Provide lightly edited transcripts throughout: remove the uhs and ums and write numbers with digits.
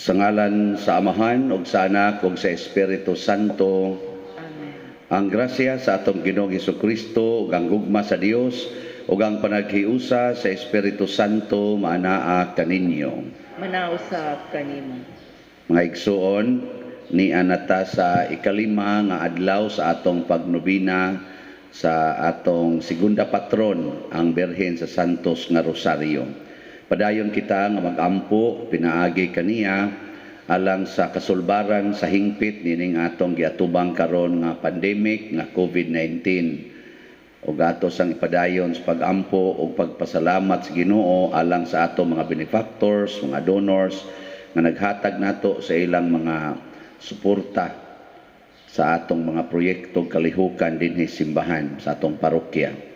Sa ngalan sa Amahan ug sa Anak ug sa Espiritu Santo. Amen. Ang grasya sa atong Ginoong Kristo ug ang gugma sa Dios ug ang panaghiusa sa Espiritu Santo maanaa kaninyo. Manausab kanimo. Mga igsuon, nia na ta sa ikalima nga adlaw sa atong pagnobina sa atong segunda patron, ang Birhen sa Santos nga Rosario. Padayon kita nga magampo pinaagi kaniya alang sa kasulbaran sa hingpit nining atong giatubang karon nga pandemic nga COVID-19. Ug ato sang ipadayon sa pagampo ug pagpasalamat sa Ginoo alang sa atong mga benefactors, mga donors nga naghatag nato sa ilang mga suporta sa atong mga proyekto kalihukan dinhi simbahan sa atong parokya.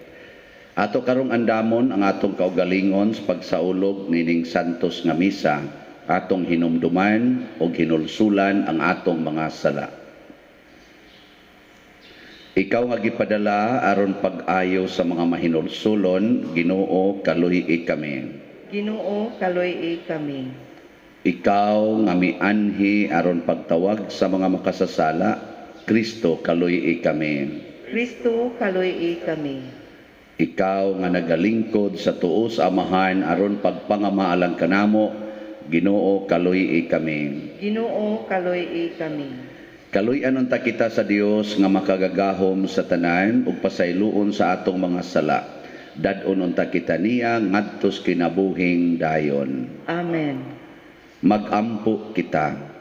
Ato karong andamon ang atong kaugalingon sa pagsaulog nining Santos nga Misa, atong hinumduman ug hinulsulan ang atong mga sala. Ikaw nga gipadala aron pag-ayo sa mga mahinulsulon, Ginoo, kaluy-i kami. Ginoo, kaluy-i kami. Ikaw nga mianhi aron pagtawag sa mga makasasala, Kristo, kaluy-i kami. Kristo, kaluy-i kami. Ikaw nga nagalingkod sa tuo sa Amahan aron pagpangama alang kanamo, Ginoo, kaluy-i kami. Ginoo, kaluy-i kami. Kaluy-an unta kita sa Dios nga makagagahom sa tanan ug pasayloon sa atong mga sala. Dad-on unta kita niya ngadto sa kinabuhing dayon. Amen. Magampo kita.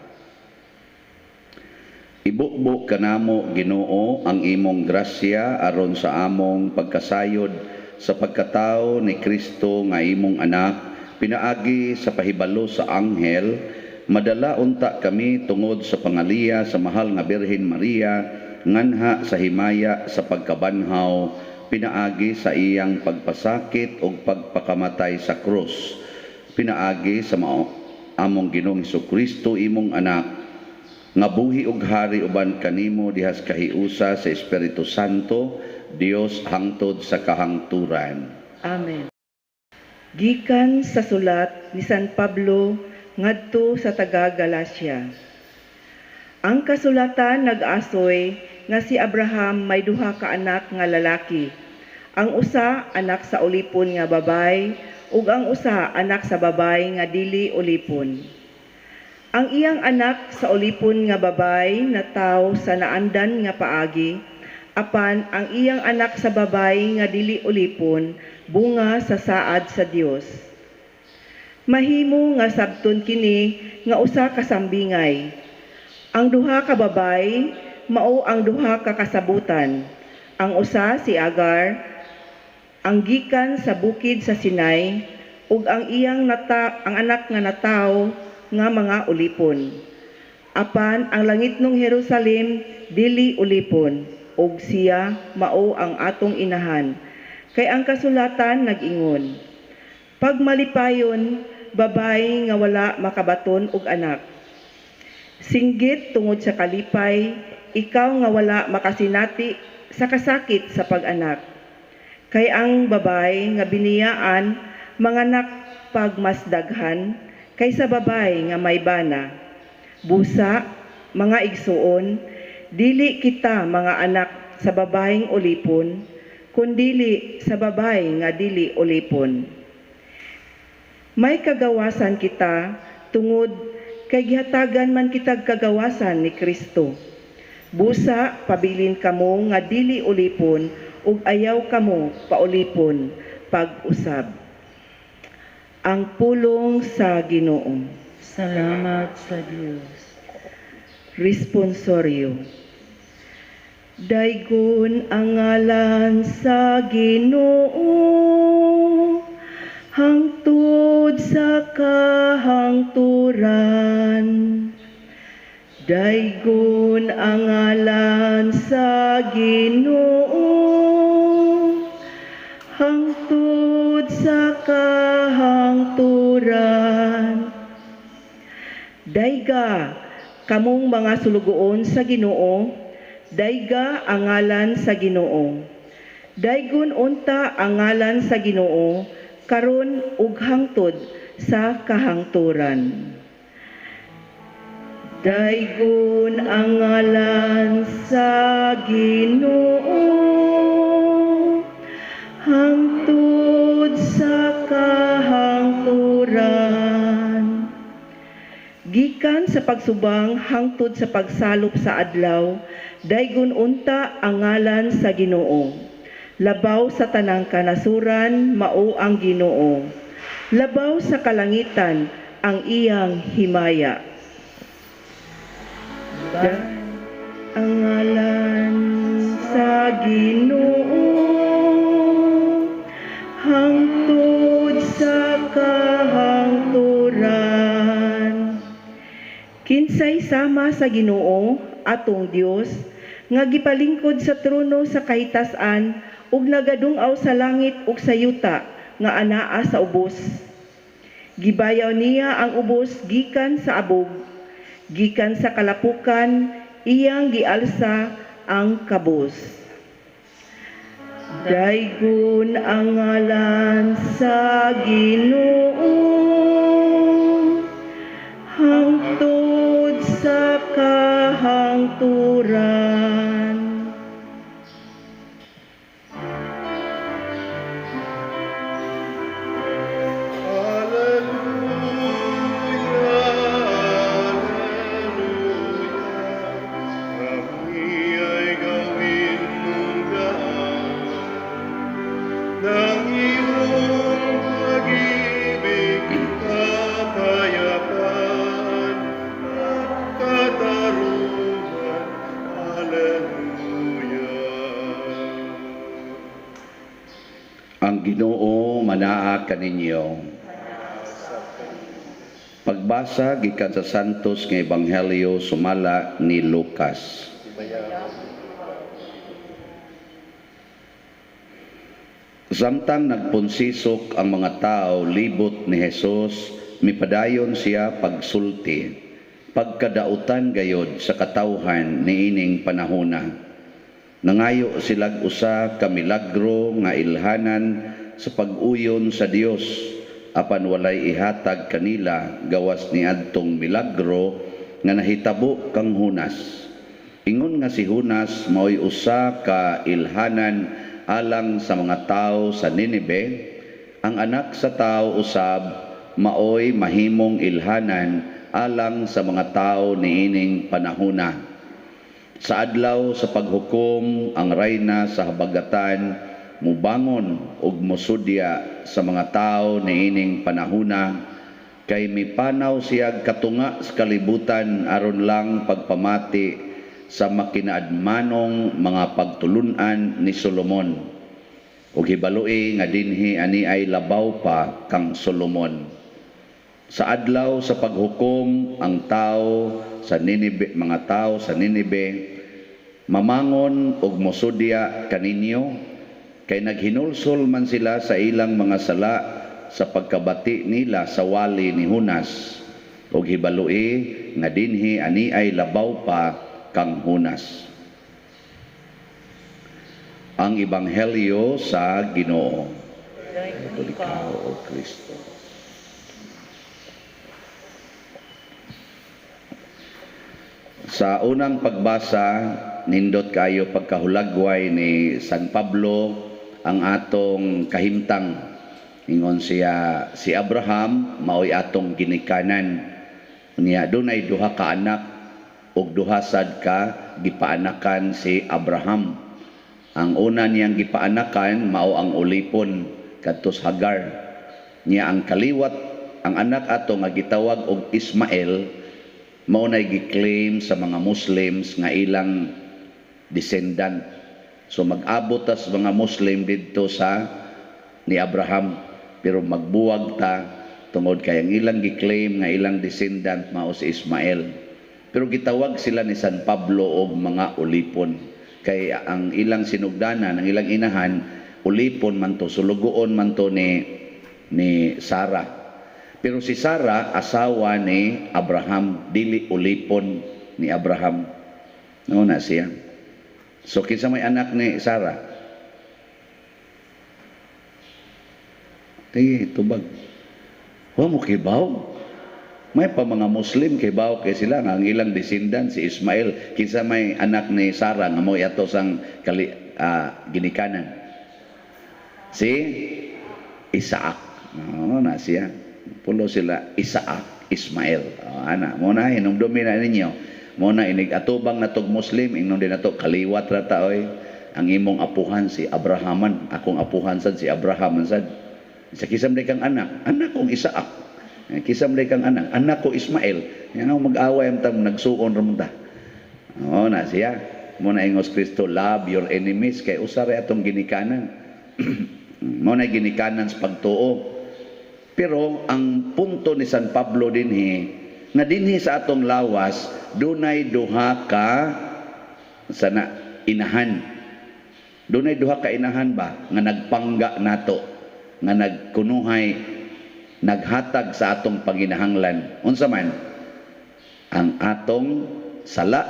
Ibubo kanamo, Ginoo, ang imong grasya aron sa among pagkasayod sa pagkatao ni Kristo nga imong anak pinaagi sa pahibalo sa anghel, madala unta kami tungod sa pangaliya sa mahal nga Birhen Maria nganha sa himaya sa pagkabanhaw pinaagi sa iyang pagpasakit ug pagpakamatay sa krus, pinaagi sa mao among Ginoong Kristo, imong anak, nga buhi ug hari uban kanimo dihas kahiusa sa Espiritu Santo, Dios, hangtod sa kahangturan. Amen. Gikan sa sulat ni San Pablo ngadto sa taga Galacia. Ang kasulatan nag-asoy nga si Abraham may duha ka anak nga lalaki. Ang usa anak sa ulipon nga babay ug ang usa anak sa babay nga dili ulipon. Ang iyang anak sa ulipon nga babay nataw sa naandan nga paagi, apan ang iyang anak sa babay nga dili ulipon bunga sa saad sa Dios. Mahimo nga sabton kini nga usa ka sambingay. Ang duha ka babay mao ang duha ka kasabutan. Ang usa si Agar, ang gikan sa bukid sa Sinai, ug ang iyang nata ang anak nga nataw nga mga ulipon. Apan ang langitnong Jerusalem dili ulipon, ug siya mao ang atong inahan. Kay ang kasulatan nag-ingon, "Pagmalipayon, babay nga wala makabaton og anak. Singgit tungod sa kalipay, ikaw nga wala makasinati sa kasakit sa pag-anak. Kay ang babay nga biniyaan manganak pag mas daghan kaysa babay nga may bana." Busa, mga igsuon, dili kita mga anak sa babaeng ulipon, kundili sa babay nga dili ulipon. May kagawasan kita tungod kay gihatagan man kitag kagawasan ni Kristo. Busa, pabilin kamo nga dili ulipon ug ayaw kamo paulipon pag-usab. Ang pulong sa Ginoo. Salamat sa Dios. Responsorio. Daygon ang ngalan sa Ginoo hangtod sa kahangturan. Daygon ang ngalan sa Ginoo hangtod sa kahangturan. Dayga kamong mga sulugoon sa Ginoo, dayga ang ngalan sa Ginoo. Daygon unta ang ngalan sa Ginoo karon ug hangtod sa kahangturan. Daygon ang ngalan sa Ginoo hangtod sa kahangturan. Gikan sa pagsubang hangtod sa pagsalop sa adlaw, daygon unta ang ngalan sa Ginoo. Labaw sa tanang kanasuran, mao ang Ginoo. Labaw sa kalangitan ang iyang himaya. Ang ngalan sa Ginoo hangtod sa kahangturan. Kinsay sama sa Ginoo atong Dios nga gipalingkod sa trono sa kahitas-an ug nagadung-aw sa langit ug sa yuta nga anaa sa ubos. Gibayaw niya ang ubos gikan sa abog, gikan sa kalapukan iyang gialsa ang kabus. Daygon ang ngalan sa Ginoo hangtod sa kahangturan. Alleluia, Alleluia, kami ay gawin mong daan ng iyong pag-ibig, kapayapaan at katarungan. Alleluia. Ang Ginoo manaa kaninyo. Pagbasa gikan sa Santos nga Ebanghelyo sumala ni Lucas. Samtang nagpunsisok ang mga tao libot ni Jesus, mipadayon siya pagsulti, pagkadautan gayod sa katawhan niining panahona. Nangayo silag usa ka milagro nga ilhanan sa pag-uyon sa Dios, apan walay ihatag kanila gawas niadtong milagro nga nahitabo kang Junas. Ingon nga si Junas maoy usa ka ilhanan alang sa mga tawo sa Nineve, ang anak sa tawo usab maoy mahimong ilhanan alang sa mga tawo niining panahona. Sa adlaw sa paghukom ang rayna sa habagatan mubangon ug mosudya sa mga tawo niining panahona, kay mipanaw siyag katunga sa kalibutan aron lang pagpamati sa makinaadmanong mga pagtulun-an ni Solomon. Ug hibaloi nga dinhi ani ay labaw pa kang Solomon. Sa adlaw sa paghukom ang tao sa Ninibe, mga tao sa Ninibe mamangon og mosudya kaninyo, kay naghinulsol man sila sa ilang mga sala sa pagkabati nila sa wali ni Junas. Ug hibaloi nga dinhi ani ay labaw pa kang Junas. Ang Ebanghelyo sa Ginoo. Ikaw, O Kristo. Sa unang pagbasa, nindot kayo pagkahulagway ni San Pablo ang atong kahimtang. Ingon siya, si Abraham maoy atong ginikanan. Niya dunay duha ka anak ug duha sad ka gipaanakan si Abraham. Ang una niyang gipaanakan mao ang ulipon kadtos Hagar. Niya ang kaliwat ang anak ato nga gitawag og Ismael mao nay gi-claim sa mga Muslims nga ilang descendant. So mag-abot tas mga Muslim didto sa ni Abraham, pero magbuwag ta tungod kay ang ilang gi-claim nga ilang descendant mao si Ismael. Pero gitawag sila ni San Pablo og mga ulipon, kay ang ilang sinugdanan, ang ilang inahan, ulipon man to, sulugoon man to ni Sarah. Pero si Sarah asawa ni Abraham, dili ulipon ni Abraham. No na siya. So kinsa may anak ni Sarah? Sige, tubag. Wa mo kibaw? May pa mga Muslim kay bawo kay sila nga ang ilang descendant si Ismael. Kinsa may anak ni Sarah nga mo ato sang kali, ginikanan? Si Isaac. Oh, na siya. Pulo sila Isaac, Ismael. Oh, ana, mo na hinumdumi na ninyo. Mo na inig atubang natog Muslim, ingnon din nato kaliwat ra ta oy. Ang imong apuhan si Abrahaman, akong apuhan sad si Abraham man sad. Sa kisam day kang anak, anak kong Isaac. Eh, kisam day kang anak, anak ko Ismael. Yan ang mag-away ang tam nagsuon ra man ta. Oo na siya. Mo na ingos Kristo, "Love your enemies," kay usa ra atong ginikanan. Mo na ginikanan sa pagtuo. Pero ang punto ni San Pablo dinhi nga dinhi sa atong lawas dunay duha ka sana inahan. Dunay duha ka inahan ba nga nagpangga nato, nga nagkunuhay naghatag sa atong panginahanglan. Unsa man? Ang atong sala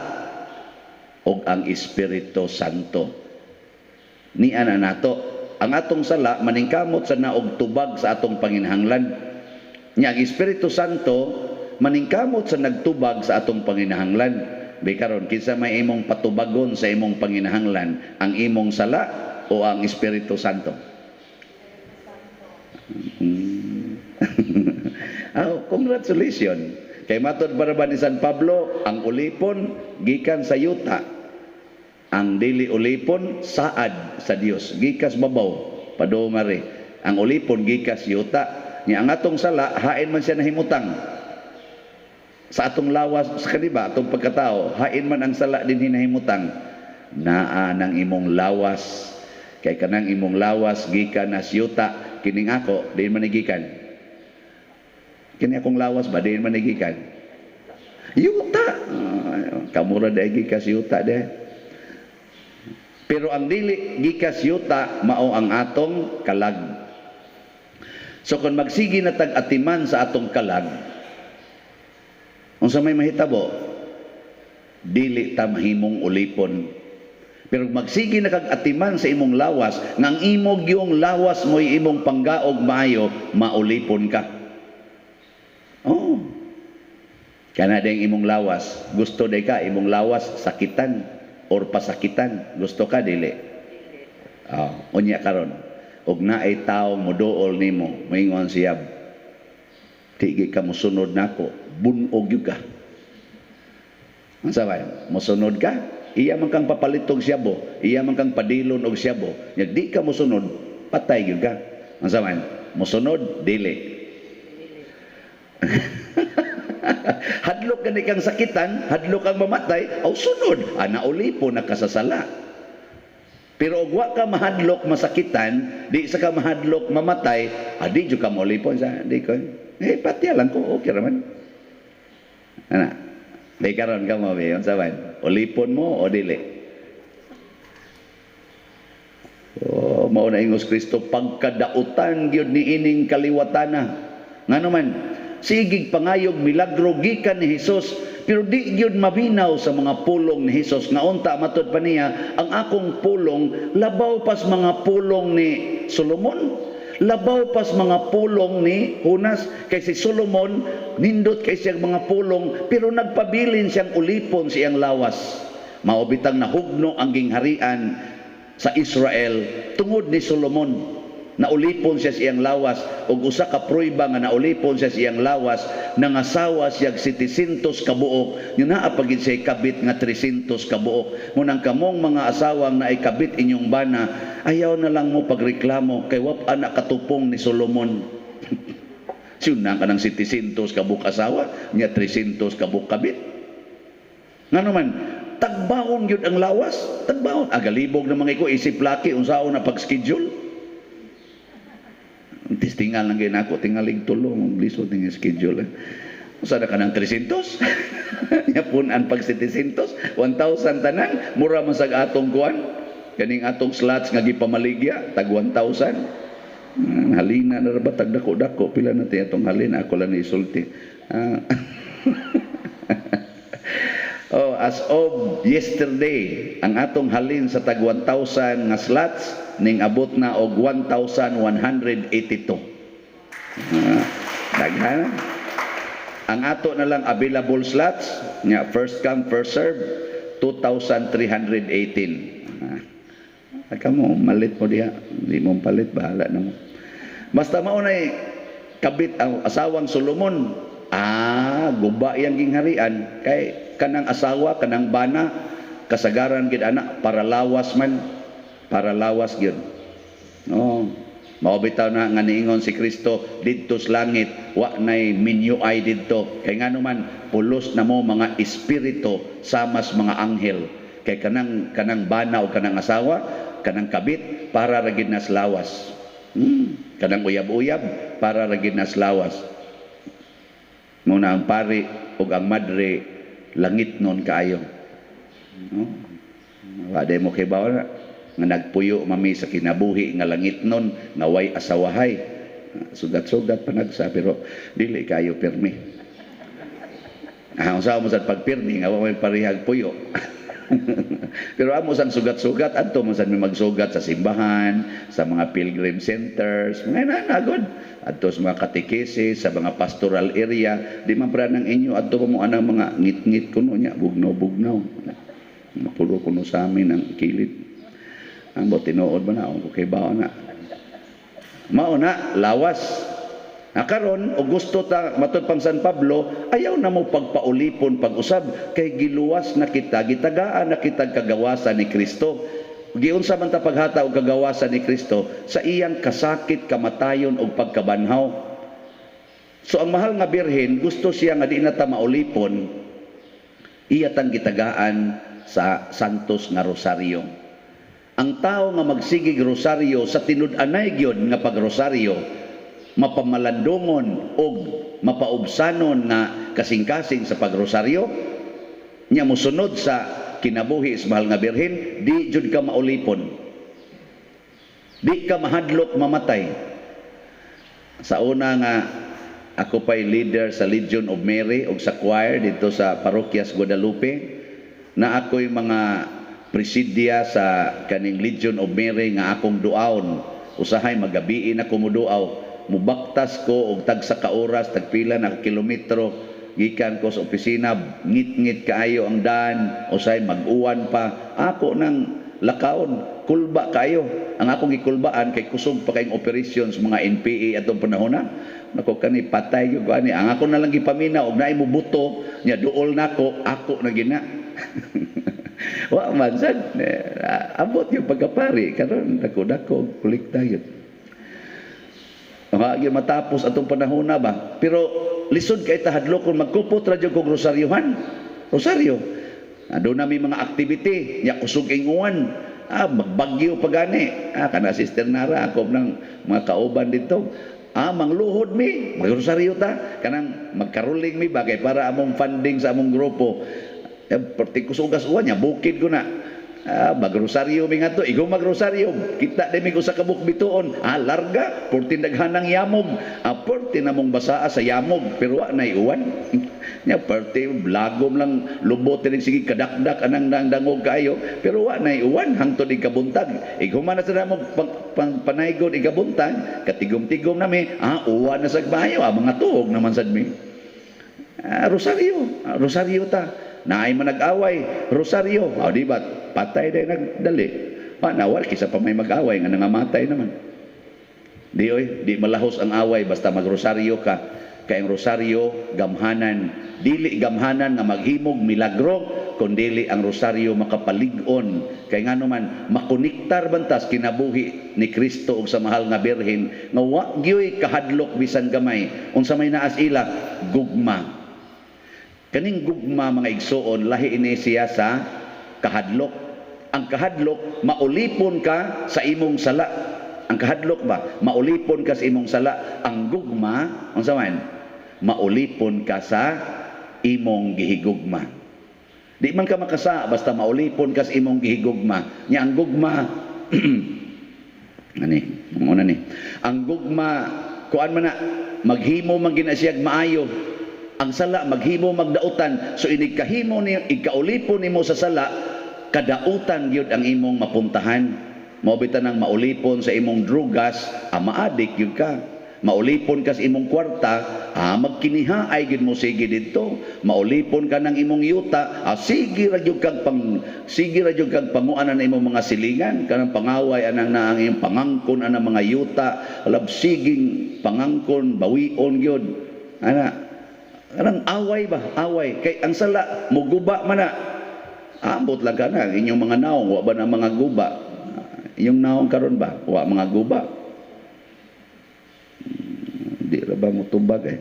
ug ang Espiritu Santo. Niya na nato. Ang atong sala maningkamot sa naog tubag sa atong panginahanglan. Nya ang Espiritu Santo maningkamot sa nagtubag sa atong panginahanglan. Bi karon, kinsa may imong patubagon sa imong panginahanglan, ang imong sala o ang Espiritu Santo? Oh, congratulations. Kay matod para ba ni San Pablo, ang ulipon gikan sa yuta. Ang dili ulipon saad sa Dios, gikas babaw, padung ari. Ang ulipon gikas yuta. Nya ang atong sala hain man siya nahimutang. Sa atong lawas sa kaniba, atong pagkatao, hain man ang sala din hinahimutang. Naa nang imong lawas, kay kanang imong lawas gikan na yuta, kining ako diin man gikan. Kini akong lawas ba, diin man gikan? Yuta. Kamura dai gikas yuta de. Pero ang dili gikas yuta mao ang atong kalag. So kung magsige na tag atiman sa atong kalag, unsa may mahitabo? Dili ta mahimong ulipon. Pero magsige na kag atiman sa imong lawas, nga ang imo gyung lawas mo'y imong panggaog maayo, maulipon ka. Oh. Kana ding imong lawas, gusto day ka imong lawas sakitan or pasakitan, gusto ka dili? Oh, unya karon. Og naay tawo moduol nimo, moingon siya, "Di ka mosunod nako, bunog gyud ka." Unsa ba? Mosunod ka? Iya man kang papalitog siyabo, iya man kang padilon og siyabo. Nya di ka mosunod, patay gyud ka. Unsa man? Mosunod dili? Hadlok gani kang sakitan, hadlok kang mamatay, aw sunod, ana ulipon na kasasala. Pero og wa ka mahadlok masakitan, di sa ka mahadlok mamatay, adi jud ka moulipon sa di ko. Eh, patya lang ko, okay raman. Ana. Di karon ka mo, be, unsa man? Ulipon mo o dili? Oh, mao na ingos Kristo, pagkadautan gyud ni ining kaliwatana. Ngano man, sigig pangayog milagro gikan ni Hesus, pero di gyud maminaw sa mga pulong ni Hesus nga unta matud pa niya, ang akong pulong labaw pas mga pulong ni Solomon, labaw pas mga pulong ni Jonas. Kay si Solomon nindot kay siyang mga pulong, pero nagpabilin siyang ulipon siyang lawas. Mao bitang nahugno ang gingharian sa Israel tungod ni Solomon. Naulipon siya siyang lawas, ug usa ka prueba nga naulipon siya siyang lawas, nangasawa siya 700 kabuok, nya naa pa gid siya kabit nga 300 kabuok. Munang kamong mga asawang naay kabit inyong bana, ayaw na lang mo pagreklamo kay wa pa na katupong ni Solomon. Siyun ka ng 700 kabuok asawa nya 300 kabuok kabit. Ngano man, tagbaon gyud ang lawas, tagbaon. Agalibog na mga iko isip laki unsaon na pag-schedule. Tistingal lang gyud nako, tingalig tulo, lisod ning schedule. Usa na ka ng 300? Nya pun-an pag 700, 1,000 tanan, mura man sag atong kuan. Kaning atong slots nga gipamaligya, tag 1,000. Halina na ra ba tag dako-dako, pila na ti atong halina, ako lang ni isulti. Oh, as of yesterday, ang atong halin sa tag 1,000 nga slots ning abot na og 1,182. Daghan. Ang ato na lang available slots nga first come first serve, 2,318. Ah, kamo malit mo diha, di mo palit, bahala na mo. Basta mao nay kabit ang asawang Solomon. Ah, guba yang gingharian kay kanang asawa, kanang bana, kasagaran gid ana para lawas man, para lawas gyud. No. Mao bitaw na nga niingon si Kristo didto sa langit, wa nay minyo ay didto. Kay ngano man, pulos na mo mga espiritu samas mga anghel. Kay kanang bana o kanang asawa, kanang kabit para ra gid nas lawas. Kanang uyab-uyab para ra gid nas lawas. Mao na ang pari ug ang madre langit nun kaayo. No? Wa day mo kibaw na nga nagpuyo mami sa kinabuhi nga langit nun nga way asawahay. Sugat-sugat pa nagsa pero dili kayo pirmi. Ah, unsa mo sa pagpirmi nga wa may parehag puyo. Pero amo sang sugat-sugat adto man sad mi magsugat sa simbahan, sa mga pilgrim centers, mga nanagod. Adto sa mga katekesis, sa mga pastoral area, di man pra ng inyo adto pa mo anang mga ngit-ngit kuno nya, bugnaw-bugnaw. Puro kuno sa amin ang kilid. Ang bo tinuod ba na okay ba na? Mao na lawas. Na karon og gusto ta matud pang San Pablo, ayaw na mo pagpaulipon pag-usab kay giluwas na kita, gitagaan na kita kagawasan ni Kristo. Giunsa man ta paghata og kagawasan ni Kristo sa iyang kasakit, kamatayon ug pagkabanhaw. So ang mahal nga Birhen, gusto siya nga di na ta maulipon, iya tang gitagaan sa Santos nga Rosario. Ang tao nga magsigig rosaryo sa tinud-anay gyud nga pagrosaryo, mapamalandungon og mapaubsanon nga kasing-kasing sa pagrosaryo, nya mosunod sa kinabuhi sa mahal nga Birhen, di jud ka maulipon. Di ka mahadlok mamatay. Sa una nga ako pa'y leader sa Legion of Mary og sa choir dito sa Parokya sa Guadalupe, na ako'y mga presidia sa kaning Legion of Mary nga akong duaon. Usahay magabiin ako muduaw, mubaktas ko og tagsa ka oras, tagpila na kilometro gikan ko sa opisina, ngit-ngit kaayo ang daan, usahay mag-uwan pa, ako nang lakaon, kulba kayo. Ang akong gikulbaan kay kusog pa kayong operation sa mga NPA atong panahon na. Nako kani patay gyud ko ani. Ang ako na lang gipamina og naay mubuto nya duol nako, ako na gina. Wa man sad abot yung pagkapari karon dako-dako kolekta yun. Wa gyud matapos atong panahon na ba. Pero lisod kay tahadlok kung magkupot ra jud kog rosaryohan. Rosaryo. Doon na may mga activity nya kusog inguan. Ah, magbagyo pa gani. Ah, kana Sister Nara ako ng mga kauban dito. Ah, mangluhod mi, magrosaryo ta, kanang magkaruling mi bagay para among funding sa among grupo. Eh, perti kusugas uwan niya, bukid ko na. Ah, magrosaryo mi ngadto, ikaw magrosaryo, kita di mi usa ka bituon. Ah, larga, porti daghanang yamog. Ah, porti namong basaa sa yamog, pero wa nay uwan. Nya perti lagom lang lubot din sige kadakdak anang dang dangog kaayo, pero wa nay uwan hangtod ikabuntag. Ighuman na sa namo pang, panaygod ikabuntag, katigom-tigom nami, ah, uwan na sa bayo, ah, mga tuhog naman sad mi. Ah, rosaryo, ah, rosaryo ta. Naay man nag-away, rosaryo. O, di ba? Patay din nagdali. Panawal, kisa pa may mag-away, nga nangamatay naman. Di oy, di malahos ang away, basta magrosaryo ka. Kay ang rosaryo, gamhanan. Dili gamhanan nga maghimog milagro, kundili ang rosaryo makapalig-on. Kay ngano man, makoniktar bantas kinabuhi ni Kristo ug sa mahal nga Birhen, nga wa gyoy kahadlok bisan gamay. Unsa may naas ila, gugma. Kaning gugma mga igsuon, lahi ini siya sa kahadlok. Ang kahadlok, maulipon ka sa imong sala. Ang kahadlok ba, maulipon ka sa imong sala. Ang gugma, unsa man? Maulipon ka sa imong gihigugma. Di man ka makasa basta maulipon ka sa imong gihigugma. Nya ang gugma ani, muna ni. Ang gugma kuan man na maghimo man gina siyag maayo. Ang sala maghimo magdautan. So inig kahimo ni ikaulipon nimo sa sala, kadautan gyud ang imong mapuntahan. Mao bitan ang maulipon sa imong drugas, maadik gyud ka. Maulipon ka sa imong kwarta, magkiniha ay gid mo sige didto. Maulipon ka ng imong yuta, sige ra gyud kag panguanan na imong mga silingan, kanang pangaway anang na ang imong pangangkon anang mga yuta, alab siging pangangkon, bawion gyud. Ana, kanang away ba? Away kay ang sala muguba man na. Ambot lang ka na inyong mga naong, wa ba na mga guba? Inyong naong karon ba? Wa mga guba. Di ra ba mutubag eh.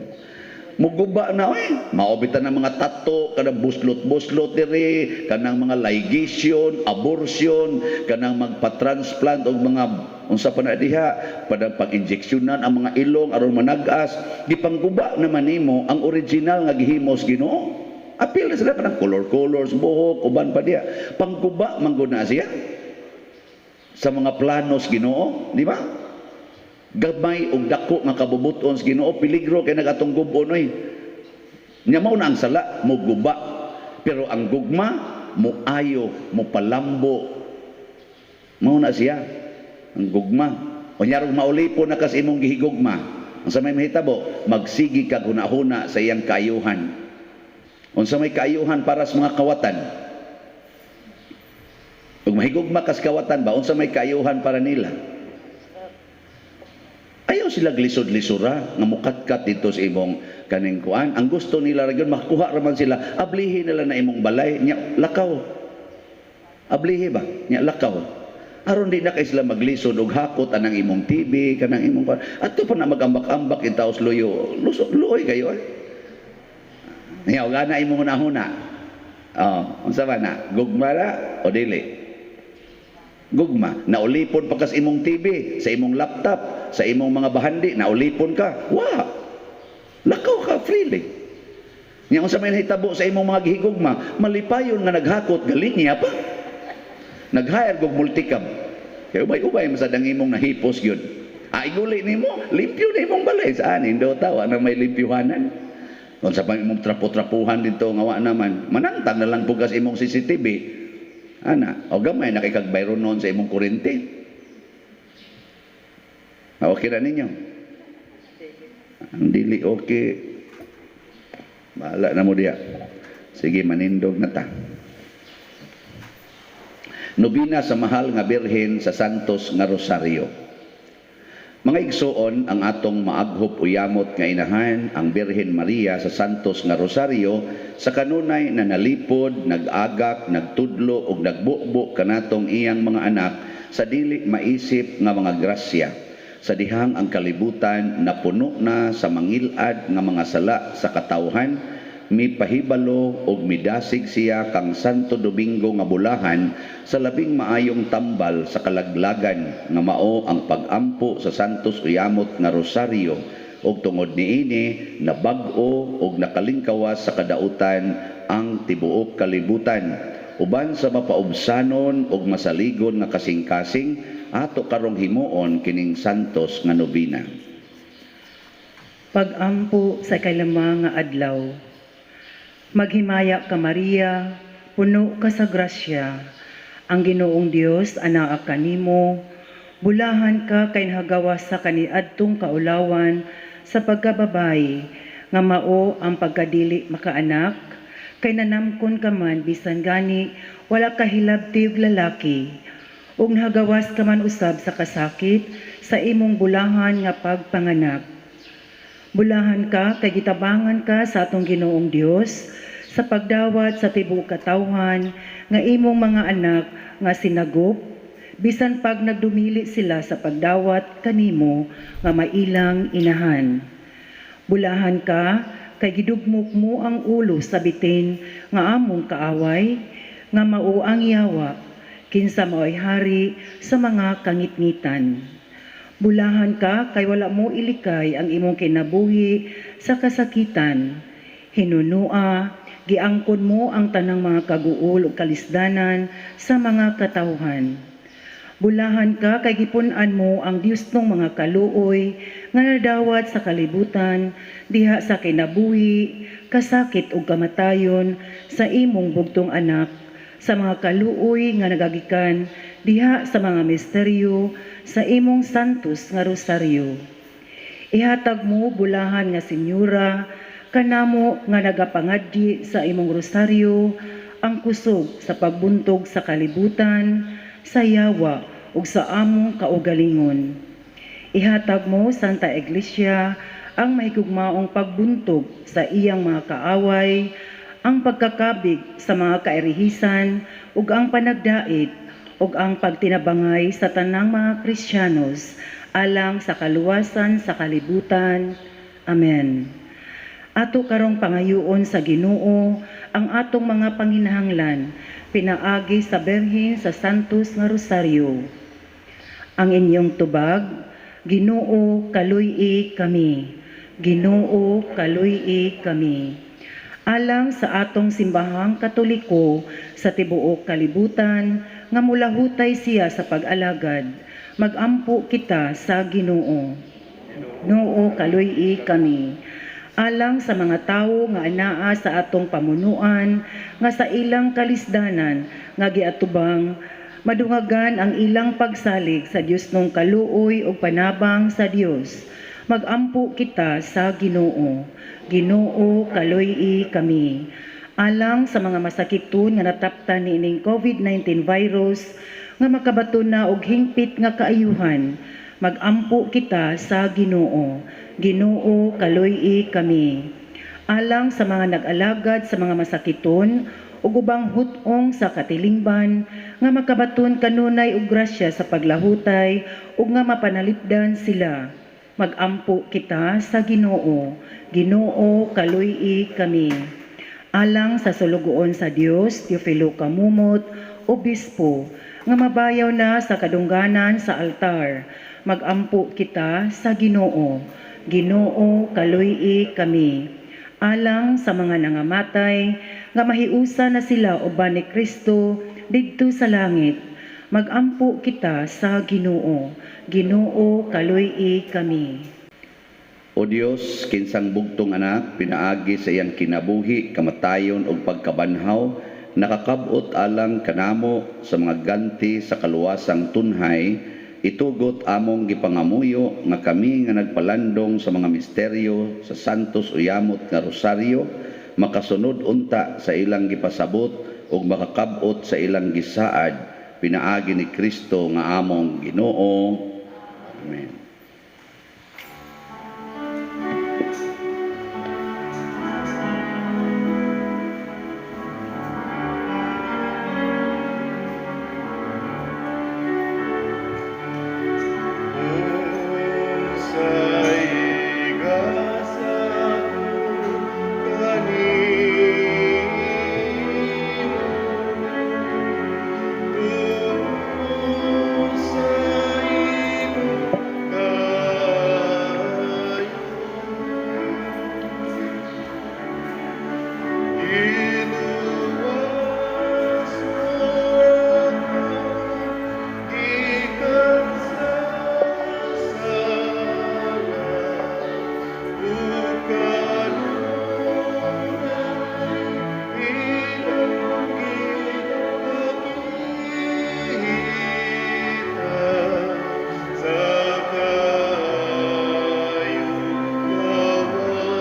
Muguba na oy. Maobitan ng mga tato, kanang buslot-buslot diri, kanang mga ligation, abortion, kanang magpa-transplant og mga unsa pa na diha, padang pag-injeksyonan ang mga ilong aron manag-as. Gipangguba naman nimo ang original nga gihimos Ginoo. Apil na sila kanang color-color sa buhok, uban pa diha. Pangguba man gud na siya sa mga planos Ginoo, di ba? Gamay og dako nga kabubuton sa Ginoo, peligro kay nagatong gub-on oy. Nya mao na ang sala, muguba. Pero ang gugma muayo, mupalambo. Mao na siya ang gugma. Unya rong maulipon na kas imong gihigugma. Unsa may mahitabo? Magsigi kag hunahuna sa iyang kaayuhan. Unsa may kaayuhan para sa mga kawatan? Ug mahigugma kas kawatan ba, unsa may kaayuhan para nila? Ayaw sila glisod-lisura nga mukatkat dito sa imong kaning kuan. Ang gusto nila ra gyud makuha ra man sila, ablihi nila na imong balay nya lakaw. Ablihi ba? Nya lakaw. Aron di na kay sila maglisod og hakot anang imong TV, kanang imong kuan. Adto pa na magambak-ambak in taos luyo. Lusot luoy kayo eh. Nya og ana imong hunahuna. Oh, unsa ba na? Gugma ra o dili? Gugma. Naulipon pa ka sa imong TV, sa imong laptop, sa imong mga bahandi, naulipon ka. Wa. Lakaw ka freely. Nya unsa may nahitabo sa imong mga gihigugma, malipayon nga naghakot galing niya pa. Nag-hire og multicab. Kay ubay-ubay man sad ang imong nahipos gyud. Ah, iguli nimo, limpyo na imong balay. Saan indo tawa na may limpyuhanan. Kung sa pa imong trapo-trapuhan dito nga wa naman, manangtang na lang pugas imong CCTV. Ana, o gamay na kay kag noon sa imong kurente. Ah, okay na ninyo? Ang dili okay. Bahala na mo diya. Sige, manindog na ta. Nobina sa mahal nga Birhen sa Santos nga Rosario. Mga igsuon, ang atong maaghop o yamot nga inahan, ang Birhen Maria sa Santos nga Rosario, sa kanunay na nalipod, nag-agak, nagtudlo ug nagbubo kanatong iyang mga anak sa dili maisip nga mga grasya. Sa dihang ang kalibutan napuno na sa mangilad nga mga sala sa katawhan, mipahibalo og midasig siya kang Santo Domingo nga bulahan sa labing maayong tambal sa kalaglagan nga mao ang pag-ampo sa Santos Uyamot nga Rosario, og tungod niini nabag-o og nakalingkawas sa kadautan ang tibuok kalibutan. Uban sa mapaubsanon og masaligon nga kasing-kasing, ato karong himuon kining Santos nga nobina. Pag-ampo sa ikalima nga adlaw. Maghimaya ka Maria, puno ka sa grasya. Ang Ginoong Dios anaa kanimo, bulahan ka kay nahagawas sa kaniadtong kaulawan sa pagkababay nga mao ang pagkadili makaanak, kay nanamkon ka man bisan gani wala kahilabti og lalaki, ug nahagawas ka man usab sa kasakit sa imong bulahan nga pagpanganak. Bulahan ka kay gitabangan ka sa atong Ginoong Dios sa pagdawat sa tibuok katawhan nga imong mga anak nga sinagop, bisan pag nagdumili sila sa pagdawat kanimo nga mailang inahan. Bulahan ka kay gidugmok mo ang ulo sa bitin nga among kaaway, nga mao ang yawa, kinsa mao'y hari sa mga kangitngitan. Bulahan ka kay wala mo ilikay ang imong kinabuhi sa kasakitan. Hinunua, giangkon mo ang tanang mga kaguol ug kalisdanan sa mga katawhan. Bulahan ka kay gipun-an mo ang Dios nung mga kaluoy nga nadawat sa kalibutan diha sa kinabuhi, kasakit ug kamatayon sa imong bugtong anak, sa mga kaluoy nga nagagikan diha sa mga misteryo sa imong santos nga rosaryo. Ihatag mo, bulahan nga Senyora, kanamo nga nagapangadyi sa imong rosaryo, ang kusog sa pagbuntog sa kalibutan, sa yawa ug sa among kaugalingon. Ihatag mo, Santa Iglesia, ang mahigugmaong pagbuntog sa iyang mga kaaway, ang pagkakabig sa mga kairihisan, ug ang panagdait, ug ang pagtinabangay sa tanang mga Kristiyanos alang sa kaluwasan sa kalibutan. Amen. Ato karong pangayoon sa Ginoo ang atong mga panginahanglan pinaagi sa Birhen sa Santos nga Rosaryo. Ang inyong tubag, Ginoo, kaluy-i kami. Ginoo, kaluy-i kami. Alang sa atong simbahang Katoliko sa tibuok kalibutan nga mulahutay siya sa pag-alagad, magampo kita sa Ginoo. Ginoo, kaluy-i kami. Alang sa mga tawo nga anaa sa atong pamunuan nga sa ilang kalisdanan nga giatubang madungagan ang ilang pagsalig sa Dios nung kaluoy ug panabang sa Dios, magampo kita sa Ginoo. Ginoo, kaluy-i kami. Alang sa mga masakiton nga nataptan niining COVID-19 virus nga makabaton na og hingpit nga kaayuhan, magampo kita sa Ginoo. Ginoo, kaluy-i kami. Alang sa mga nag-alagad sa mga masakiton ug ubang hut-ong sa katilingban nga makabaton kanunay og grasya sa paglahutay ug nga mapanalipdan sila, magampo kita sa Ginoo. Ginoo, kaluy-i kami. Alang sa sulugoon sa Dios, Teofilo Camomot, Obispo, nga mabayaw na sa kadungganan sa altar, magampo kita sa Ginoo. Ginoo, kaluy-i kami. Alang sa mga nangamatay, nga mahiusa na sila uban ni Kristo didto sa langit, magampo kita sa Ginoo. Ginoo, kaluy-i kami. O Dios, kinsang bugtong anak, pinaagi sa iyang kinabuhi, kamatayon ug pagkabanhaw, nakakab-ot alang kanamo sa mga ganti sa kaluwasang tunhay, itugot among gipangamuyo nga kami nga nagpalandong sa mga misteryo sa Santos Uyamot nga Rosaryo, makasunod unta sa ilang gipasabot ug makakab-ot sa ilang gisaad, pinaagi ni Kristo nga among Ginoo. Amen. Unsay gasa ko kanimo, tungod sa imong kaayo. Giluwas mo ako gikan sa sala, ug kanunay imong gipakita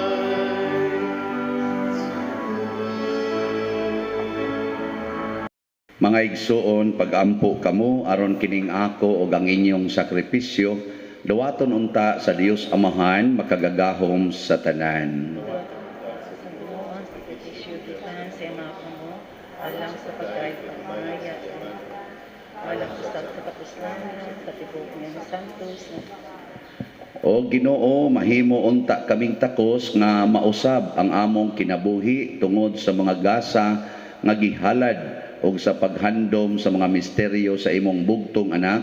sa kaayo nga way sulod. Mga igsuon, pagampo kamo aron kining ako ug ang inyong sakripisyo dawaton unta sa Dios Amahan makagagahom sa tanan. Sa sakripisyo gikan sa iyang mga kamot, alang sa pagkaya alang usab sa kapuslanan sa tibuok niyang santos. O Ginoo, mahimo unta kaming takos nga mausab ang among kinabuhi tungod sa mga gasa nga gihalad ug sa paghandom sa mga misteryo sa imong bugtong anak.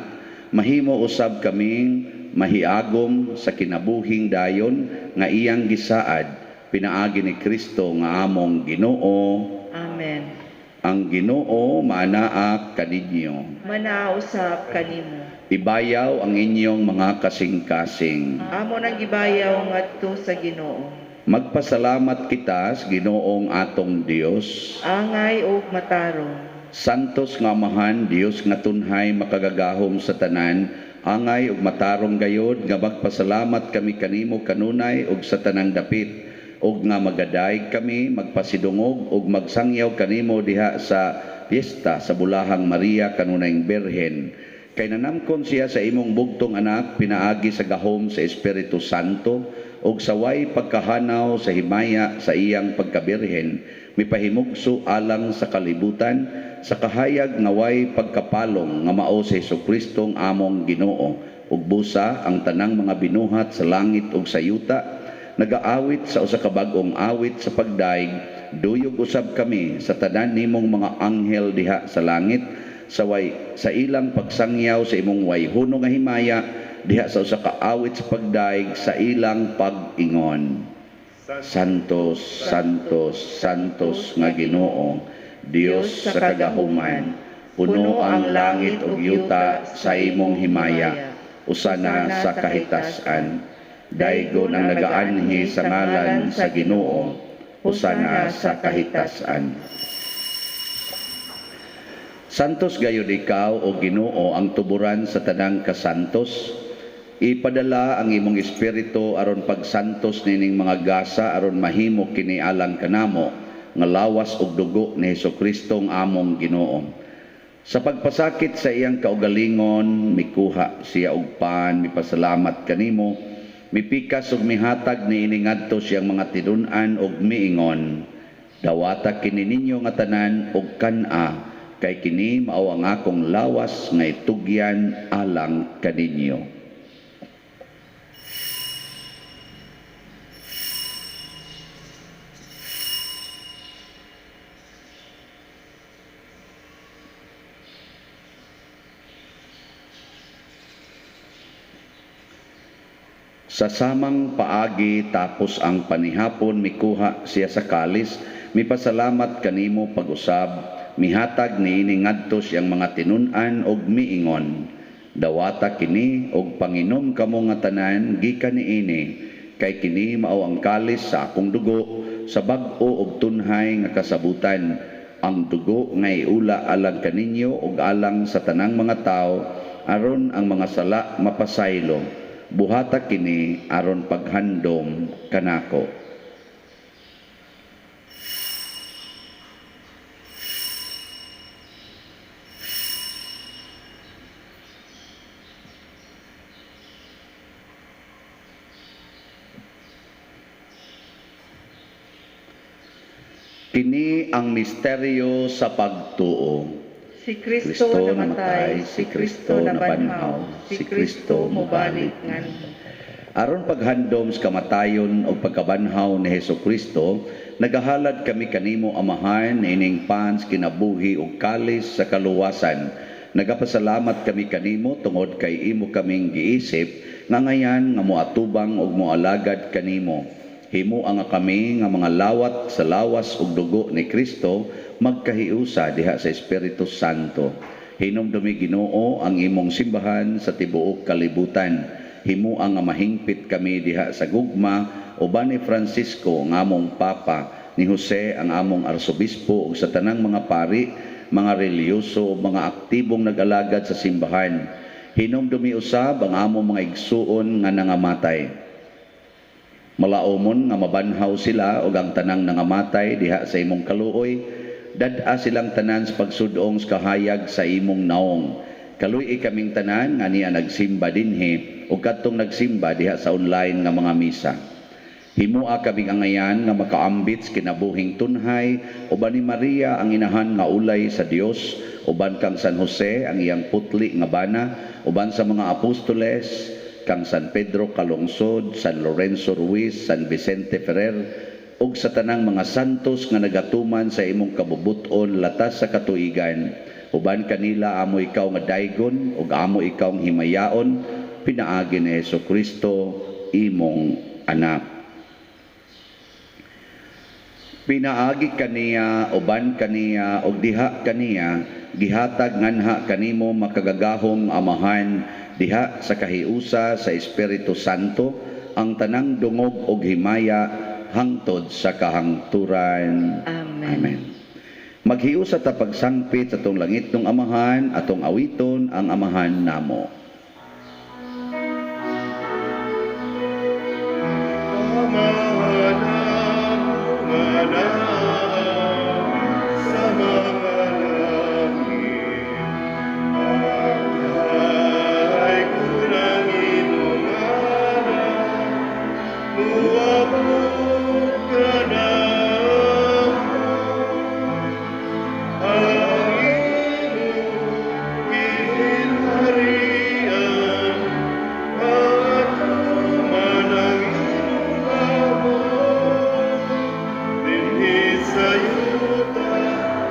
Mahimo usab kaming mahiagom sa kinabuhing dayon nga iyang gisaad pinaagi ni Kristo nga among Ginoo. Amen. Ang Ginoo maanaa kaninyo. Manausap kanimo. Ibayaw ang inyong mga kasing-kasing. Amo nang gibayaw ngadto sa Ginoo. Magpasalamat kita sa Ginoong atong Dios. Angay ug matarong. Santos nga Amahan, Dios nga tunhay makagagahom sa tanan, Angay ug matarong gayod nga magpasalamat kami kanimo kanunay ug sa tanang dapit, ug nga magadayeg kami, magpasidungog ug magsangyaw kanimo diha sa piyesta sa Bulahang Maria kanunayng Birhen. Kay nanamkon siya sa imong bugtong anak pinaagi sa gahom sa Espiritu Santo ug sa way pagkahanaw sa himaya sa iyang pagkabirhen, mipahimugso alang sa kalibutan sa kahayag nga way pagkapalong nga mao sa Hesus-Kristong among Ginoo. Ug busa ang tanang mga binuhat sa langit ug sa yuta nagaawit sa usa ka bag-ong awit sa pagdaig, duyog usab kami sa tanan nimong mga anghel diha sa langit sa way sa ilang pagsangyaw sa imong wayhono nga himaya diha sa usa ka awit sa pagdaig sa ilang pag-ingon. Santos, Santos, Santos nga Ginoo, Dios sa kagahuman, puno ang langit ug yuta sa imong himaya, usana sa kahitasan. Daygon ang nagaanhi sa ngalan sa Ginoo, usana sa kahitasan. Santos gayud ikaw o Ginoo ang tuburan sa tanang kasantos. Ipadala ang imong espiritu aron pagsantos nining mga gasa aron mahimo kini alang kanamo nga lawas ug dugo ni Hesukristo ang among Ginoo. Sa pagpasakit sa iyang kaugalingon, mikuha siya og pan, mipasalamat kanimo, mipikas ug mihatag niini ngadto siyang mga tinun-an ug miingon, dawata kini ninyo nga tanan ug kan-a, kay kini mao ang akong lawas nga itugyan alang kaninyo. Sa samang paagi tapos ang panihapon, mikuha siya sa kalis, mipasalamat kanimo pag-usab, mihatag niini ngadto siyang mga tinun-an og miingon, dawata kini og panginom kamo nga tanan gikan niini, kay kini mao ang kalis sa akong dugo sa bag-o og tunhay nga kasabutan, ang dugo nga iula alang kaninyo ug alang sa tanang mga tawo aron ang mga sala mapasaylo. Buhata kini aron paghandom kanako. Kini ang misteryo sa pagtuo. Si Kristo namatay, si Kristo nabanhaw, si Kristo mobalik nganto. Aron paghandom sa kamatayon o pagkabanhaw ni Hesukristo, nagahalad kami kanimo Amahan ining pans kinabuhi ug kalis sa kaluwasan. Nagapasalamat kami kanimo tungod kay imo kaming giisip nga ngayan nga moatubang ug moalagad kanimo. Himo ang kami nga mga lawat sa lawas ug dugo ni Kristo magkahiusa diha sa Espiritu Santo. Hinumdumi Ginoo ang imong simbahan sa tibuok kalibutan. Himo ang mahingpit kami diha sa gugma uban ni Francisco ang among Papa, ni Jose ang among Arsobispo ug sa tanang mga pari, mga relihiyoso ug mga aktibong nag-alagad sa simbahan. Hinumdumi usab ang among mga igsuon nga nangamatay. Malaomon nga mabanhaw sila ug ang tanang nangamatay diha sa imong kaluoy, dad-a silang tanan sa pagsudong sa kahayag sa imong naong. Kaluy-i kaming tanan nga niya nagsimba dinhi ug kadtong nagsimba diha sa online nga mga misa. Himua kaming angayan nga makaambit sa kinabuhing tunhay uban ni Maria ang inahan nga ulay sa Dios, uban kang San Jose ang iyang putli nga bana, uban sa mga apostoles kang San Pedro Calungsod, San Lorenzo Ruiz, San Vicente Ferrer, ug sa tanang mga santos nga nagatuman sa imong kabubut-on latas sa katuigan. Uban kanila amo ikaw nga daygon ug amo ikaw nga himayaon, pinaagi ni Hesukristo imong anak. Pinaagi kaniya, uban kaniya, ug diha kaniya, gihatag nganha kanimo makagagahom Amahan diha sa kahiusa sa Espiritu Santo ang tanang dungog og himaya hangtod sa kahangturan. Amen. Amen. Maghiusa ta pagsangpit sa atong langitnong Amahan, atong awiton ang Amahan namo. Kanamo ang imong gingharian, patuman ang imong kabubut-on dinhi sa yuta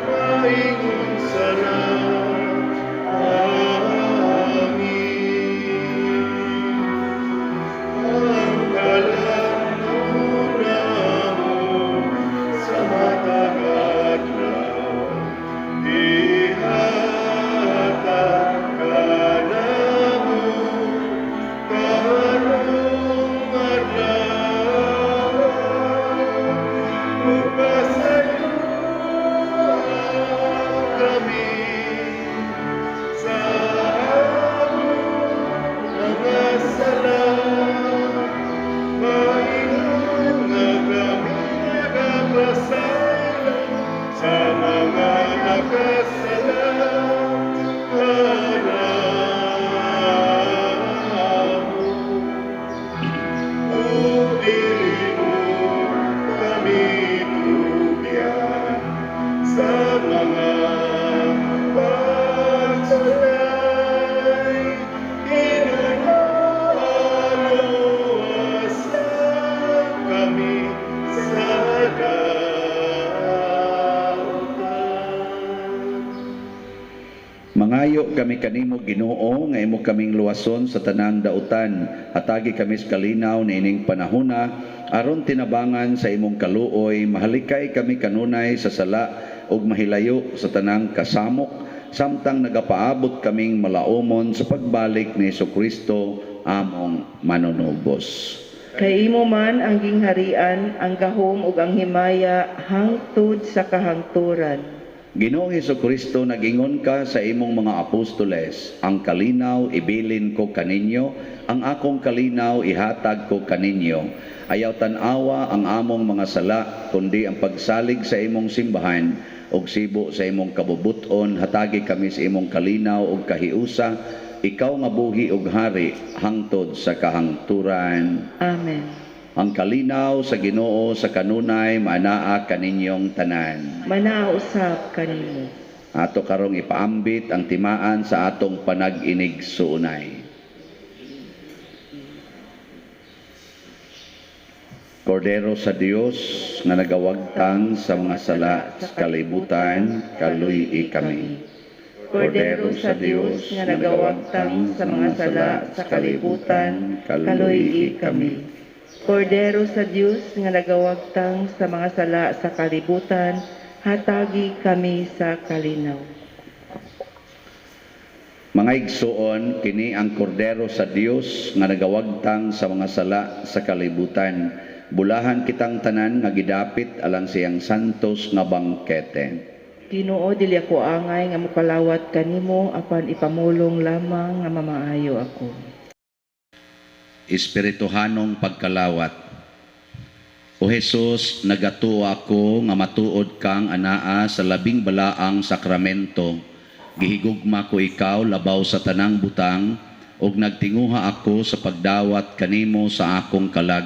maingon sa langit. Amen. Ang kalamnon namo sa matag adlaw, ihatag kanamo karong adlaw. Ug pasayoa kami sa among mga sala, maingon nga kami nagapasaylo sa mga nakasala kanamo. Ug dili mo kami tugyan sa mga pagsulay, Ginoo, luwasa kami sa dautan. Mangayo kami kanimo, Ginoo, nga imo kaming luwason sa tanang dautan. Hatagi kami sa kalinaw niining panahona aron tinabangan sa imong kaluoy mahalikay kami kanunay sa sala ug mahilayo sa tanang kasamok samtang nagapaabot kaming malaumon sa pagbalik ni Hesukristo among manunubos. Kay imo man ang gingharian, ang gahom ug ang himaya hangtod sa kahangturan. Ginoong Hesukristo, nag-ingon ka sa imong mga apostoles, "Ang kalinaw ibilin ko kaninyo, ang akong kalinaw ihatag ko kaninyo. Ayaw tan-awa ang among mga sala, kundi ang pagsalig sa imong simbahan ug sibo sa imong kabubuton, hatagi kami sa imong kalinaw ug kahiusa, ikaw nga buhi ug hari hangtod sa kahangturan." Amen. Ang kalinaw sa Ginoo sa kanunay maanaa kaninyong tanan. Manaa usab kanimo. Ato karong ipaambit ang timaan sa atong panag-inig-suunay. Kordero sa Dios nga nagawagtang sa mga sala sa kalibutan, kaluy-i kami. Kordero sa Dios nga nagawagtang sa mga sala sa kalibutan, kaluy-i kami. Kordero sa Dios nga nagawagtang sa mga sala sa kalibutan, hatagi kami sa kalinaw. Mga igsuon, kini ang kordero sa Dios nga nagawagtang sa mga sala sa kalibutan. Bulahan kitang tanan nga gidapit alang siyang santos nga bangkete. Ginoo, dili ako angay nga mokalawat kanimo, apan ipamulong lamang nga mamaayo ako. Espirituhanong pagkalawat. O Jesus, nagatuo ako nga matuod kang anaa sa labing balaang sakramento. Gihigugma ko ikaw labaw sa tanang butang, ug nagtinguha ako sa pagdawat kanimo sa akong kalag.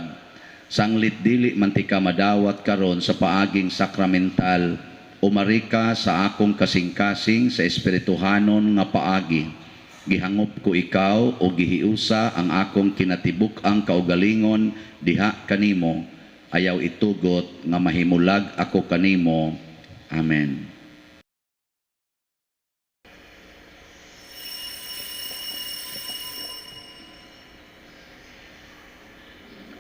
Sanglit dili man tika madawat karon sa paaging sakramental, umari ka sa akong kasing-kasing sa espirituhanon nga paagi. Gihangop ko ikaw o gihiusa ang akong kinatibuk-ang kaugalingon diha kanimo. Ayaw itugot nga mahimulag ako kanimo. Amen.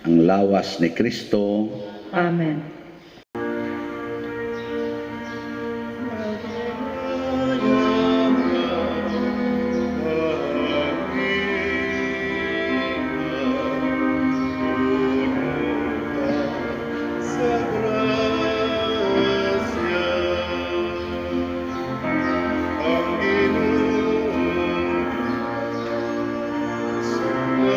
Ang lawas ni Kristo. Amen. Sa grasya, ang Ginoong Diyos kanimo,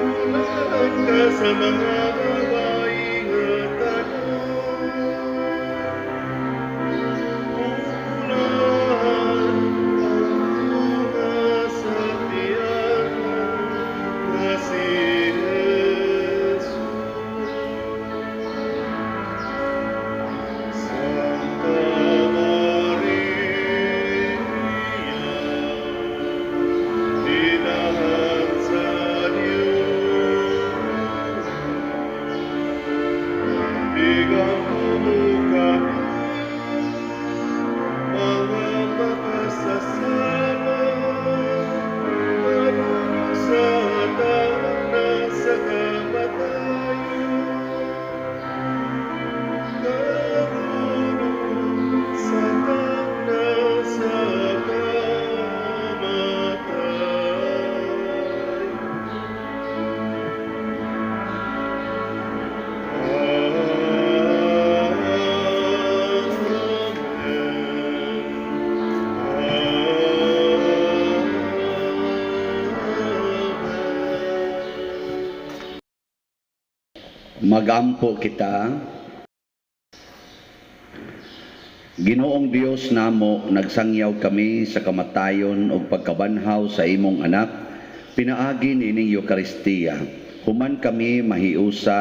bulahan ka sa mga babae nga tanan. Bulahan ang mga sa tiyan mo nga si Jesus. Santa Maria, Inahan sa Dios, igampo mo kami, mga makasasala, karon sa tagna sa kamatayon. Karon sa tagna sa kamatayon. Amen. Amen. Magampo kita. Ginoong Dios namo, nagsangyaw kami sa kamatayon ug pagkabanhaw sa imong anak, pinaagi niining Eukaristiya. Human kami mahiusa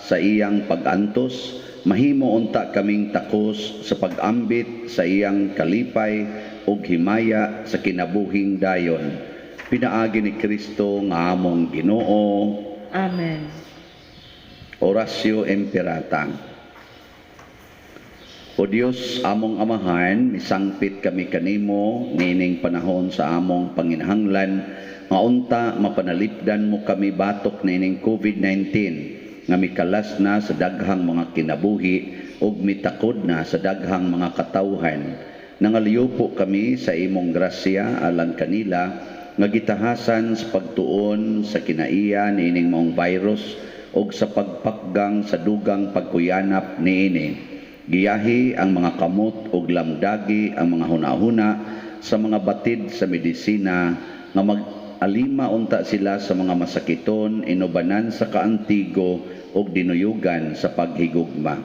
sa iyang pag-antos, mahimo unta kaming takos sa pag-ambit sa iyang kalipay ug himaya sa kinabuhing dayon. Pinaagi ni Kristo nga among Ginoo. Amen. Oratio Imperata. O Dios, among Amahan, misangpit kami kanimo niining panahon sa among panginahanglan nga unta mapanalipdan mo kami batok niining COVID-19 nga mikalas na sa daghang mga kinabuhi ug mitakod na sa daghang mga katawhan. Nangaliyo kami sa imong grasya alang kanila nga gitahasan sa pagtuon sa kinaiya niining maong virus ug sa pagpakgang sa dugang pagkuyanap niini. Giyahi ang mga kamot ug lamdagi ang mga hunahuna sa mga batid sa medisina nga mag-alima unta sila sa mga masakiton, inubanan sa kaantigo ug dinuyugan sa paghigugma.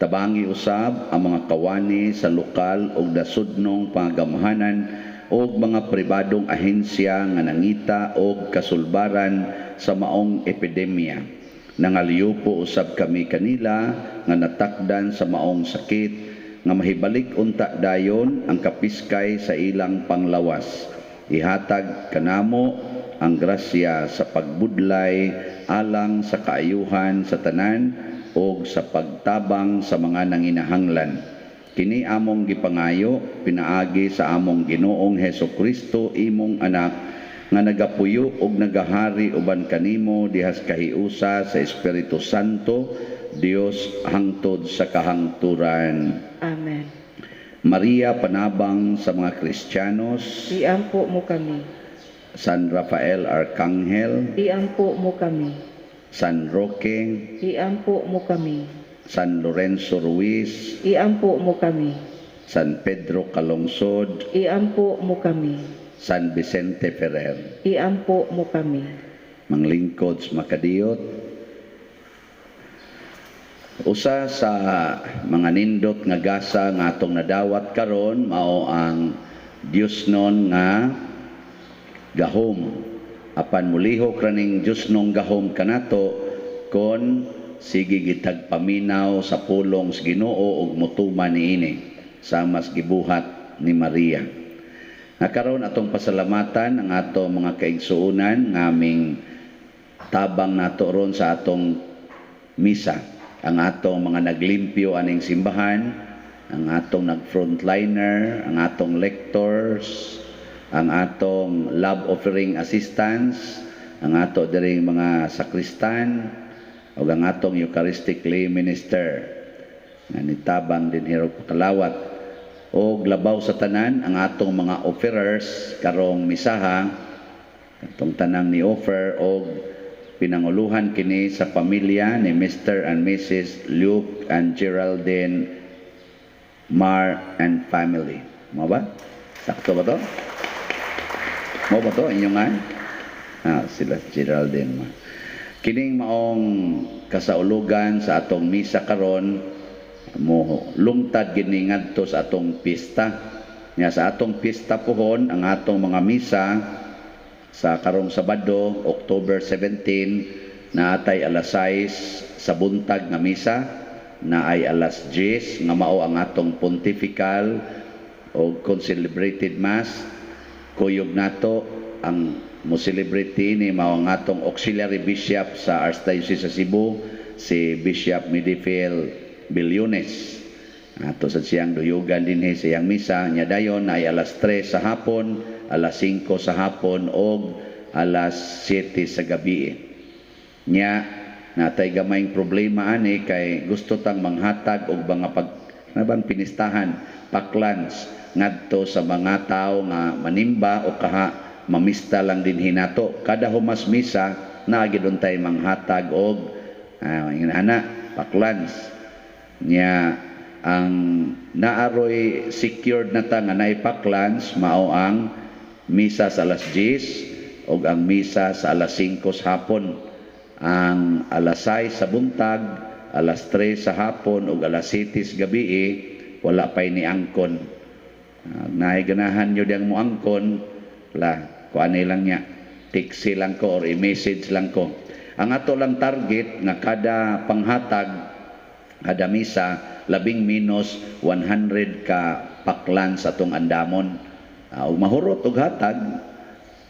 Tabangi usab ang mga kawani sa lokal ug nasudnong pangagamhanan ug mga pribadong ahensya nga nangita og kasulbaran sa maong epidemya. Nangaliyo usab kami kanila nga natakdan sa maong sakit nga mahibalik unta dayon ang kapiskay sa ilang panglawas. Ihatag kanamo ang grasya sa pagbudlay alang sa kaayuhan sa tanan ug sa pagtabang sa mga nanginahanglan. Kini among gipangayo pinaagi sa among Ginoong Heso Kristo, imong anak, nga nagapuyo ug nagahari uban kanimo dihas kahiusa sa Espiritu Santo, Dios, hangtod sa kahangturan. Amen. Maria, panabang sa mga Kristiyanos, Iampo mo kami. San Rafael Arcangel, Iampo mo kami. San Roque, Iampo mo kami. San Lorenzo Ruiz, Iampo mo kami. San Pedro Calungsod, Iampo mo kami. San Vicente Ferrer. Iampo mo kami. Manglingkod sa makadiyot. Usa sa mga nindot nga gasa nga atong nadawat karon mao ang Diosnon nga gahom. Apan mulihok ra ning Diosnong gahom kanato kon sige gitag paminaw sa pulong sa Ginoo ug motuman niini sama sa gibuhat ni Maria. Nga karon atong pasalamatan ang atong mga kaigsuonan nga aming tabang nato ron sa atong misa, ang atong mga naglimpyo aning simbahan, ang atong nag-frontliner, ang atong lectors, ang atong love offering assistants, ang ato diring mga sakristan, ug ang atong Eucharistic lay minister nga nitabang din hirog pakalawat. Og labaw sa tanan ang atong mga offerers karong misaha, atong tanang ni offer og pinanguluhan kini sa pamilya ni Mr. and Mrs. Luke and Geraldine Mar and family. Mo ba? Sakto ba to? Mo ba to? Inyo nga? Sila Geraldine Mar. Kining maong kasaulugan sa atong misa karon mo lungtad gini ngadto sa atong pista. Nya sa atong pista pohon ang atong mga misa Sa karong Sabado, October 17, naatay alas 6 sa buntag nga misa, naay alas 10 nga mao ang atong pontifical o concelebrated mass. Kuyog nato ang mo celebrate ni mao ang atong auxiliary bishop sa Archdiocese sa Cebu, si Bishop Midifil Billones. Ato sa siyang duyugan dinhi sa iyang misa nya. Dayon ay alas 3 sa hapon, alas 5 sa hapon og alas 7 sa gabi. Nya natay gamayng problema ani kay gusto tang manghatag og mga pag nabang pinistahan, pack lunch, ngadto sa mga tawo nga manimba o kaha mamista lang dinhi nato. Kada humas misa naa gid untay manghatag og ana pack lunch. Nya ang naaroy secured na ta nga naay pack lunch mao ang misa sa alas 10 og ang misa sa alas 5 sa hapon. Ang alas 6 sa buntag, alas 3 sa hapon ug alas 7 sa gabi wala pay ni angkon. Naay ganahan nyo diyang moangkon la, kuan lang niya, text lang ko or i-message lang ko. Ang ato lang target nga kada panghatag, kada misa, labing minus 100 ka pack lunch sa atong andamon. Ug mahurot og hatag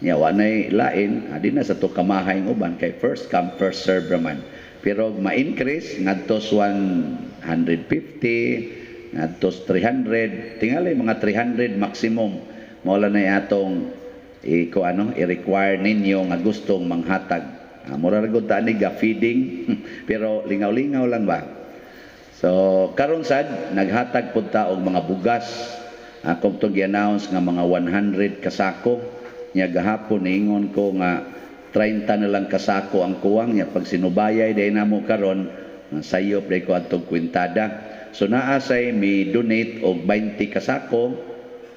nya, wa nay lain, di na sa to kamahay ng uban kay first come, first serve raman. Pero ma-increase ngadto 150, ngadto 300, tingali mga 300 maximum mao lang na atong i ko ano i-require ninyo nga gustong manghatag. Mura ra gud ta ani ga feeding pero lingaw-lingaw lang ba. So karon sad naghatag pud ta og mga bugas. Akong tong gi-announce nga mga 100 kasako. Nya gahapon niingon ko nga 30 na lang kasako ang kuwang. Nya pag sinubayay day namo karon, sayop day ko adtong kwintada. So naa say mi donate og 20 kasako,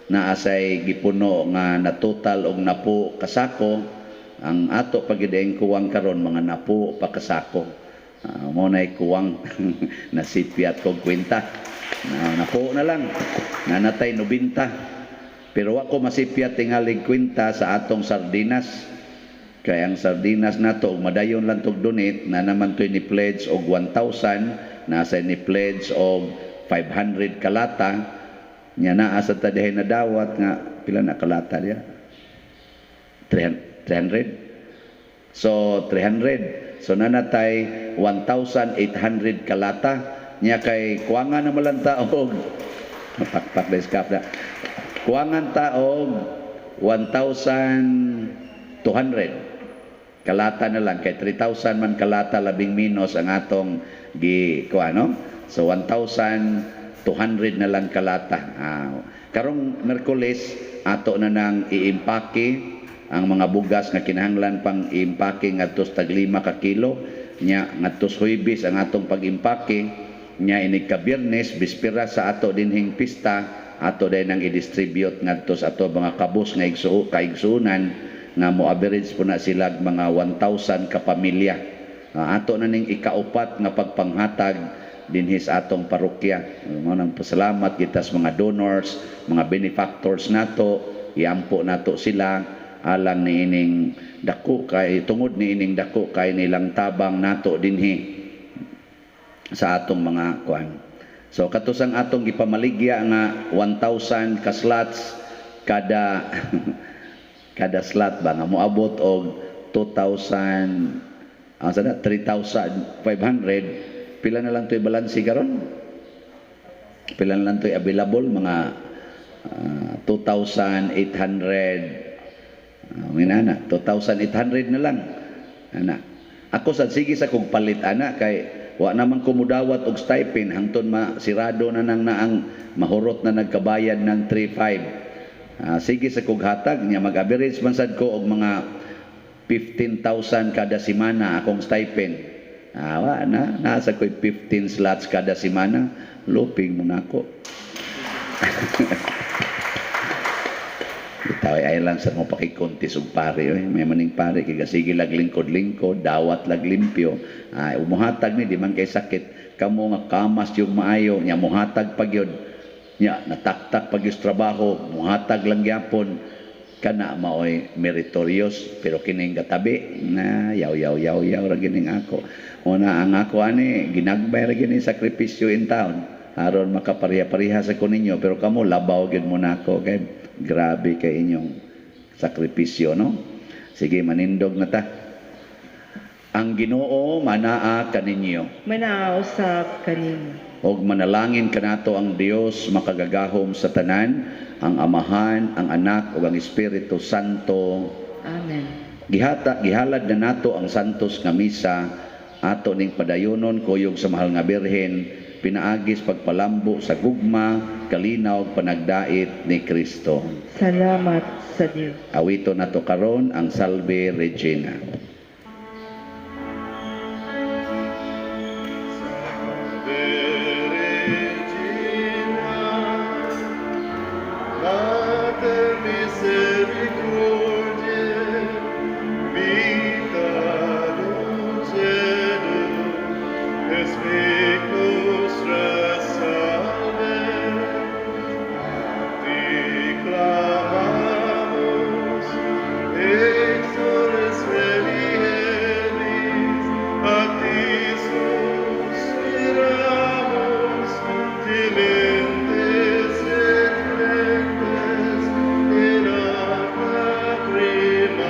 naa say gipuno nga na total og napo kasako. Ang ato pagid kuwang karon mga napo pa kasako. Mo nay kuwang, nasipyat kog kwenta. Na, napo na lang. Nanatay 90. Pero wa ko masipyat tingalig kwenta sa atong sardinas. Kay ang sardinas nato og madayon lang tog donate na naman to'y ni pledge og 1,000, nasa ni pledge og 500 kalata. Nya naa sa ta dihay nadawat nga pila na kalata diya? 300. So 300. So nanatay 1,800 kalata. Nya kay kuwangan na malang ta og pakpak na iskap na. Kuwangan ta og 1,200 kalata na lang kay 3,000 man kalata labing minus ang atong gi ko ano. So 1,200 na lang kalata. Karong Merkules ato na nang iimpake ang mga bugas nga kinahanglan pang iimpake ngadto sa tag 5 ka kilo. Nya ngadto sa Huwebes ang atong pag-impake. Nya inig ka Biyernes, bispera sa ato dinhing pista, ato din ang i-distribute ngadto sa ato mga kabus nga igsuo kaigsuonan nga mo average po na sila mga 1,000 ka pamilya. Ato na ning ikaupat nga pagpanghatag dinhi sa atong parokya. Mao nang pasalamat kita sa mga donors, mga benefactors nato, iampo nato sila alang niining dako kay tungod niining dako kay nilang tabang nato dinhi sa atong mga kuan. So katusang atong gipamaligya nga 1,000 ka slots kada kada slot ba nga moabot og 2,000 sa na 3,500. Pila na lang to'y balanse karon? Pila na lang to'y available? Mga 2,800, minana 2,800 na lang ana. Ako sad sige sa kog palit ana kay wa naman ko mudawat og stipend hangtod masirado na nang naang mahurot na nagkabayad ng 3,500. Sige sa kog hatag niya, mag-average man sad ko og mga 15,000 kada semana akong stipend. Wa na nasa ko'y 15 slots kada semana, luping mo nako. Bitaw ay lang sa mo pakikontis og pare oy. May maning pare kay sige lag lingkod-lingkod, dawat lag limpyo. Ay umuhatag ni di man kay sakit. Kamo nga kamas yung maayo nya muhatag pa gyud. Nya nataktak pa gyud sa trabaho, muhatag lang gyapon. Kana maoy meritorious, pero kining katabi na yaw yaw yaw yaw ra gining ako. Una ang ako ani ginagbay ra gini sakripisyo in town aron makapareha-pareha sa ko ninyo, pero kamo labaw gyud mo nako kay grabe kay inyong sakripisyo, no? Sige, manindog na ta. Ang Ginoo manaa kaninyo. Manaa usab kanimo. Og manalangin kanato ang Dios makagagahom sa tanan, ang Amahan, ang Anak ug ang Espiritu Santo. Amen. Gihata gihalad na nato ang santos nga misa, ato ning padayonon kuyog sa mahal nga Birhen, pinaagis pagpalambo sa gugma, kalinaw ug panagdait ni Kristo. Salamat sa Dios. Awito nato karon ang Salve Regina. Salve Regina, Mater misericordiae, vita dulcedo, et spes nostra salve. A ti clamamus, exules filii, a ti suspiramus, gementes et flentes in hac lacrimarum.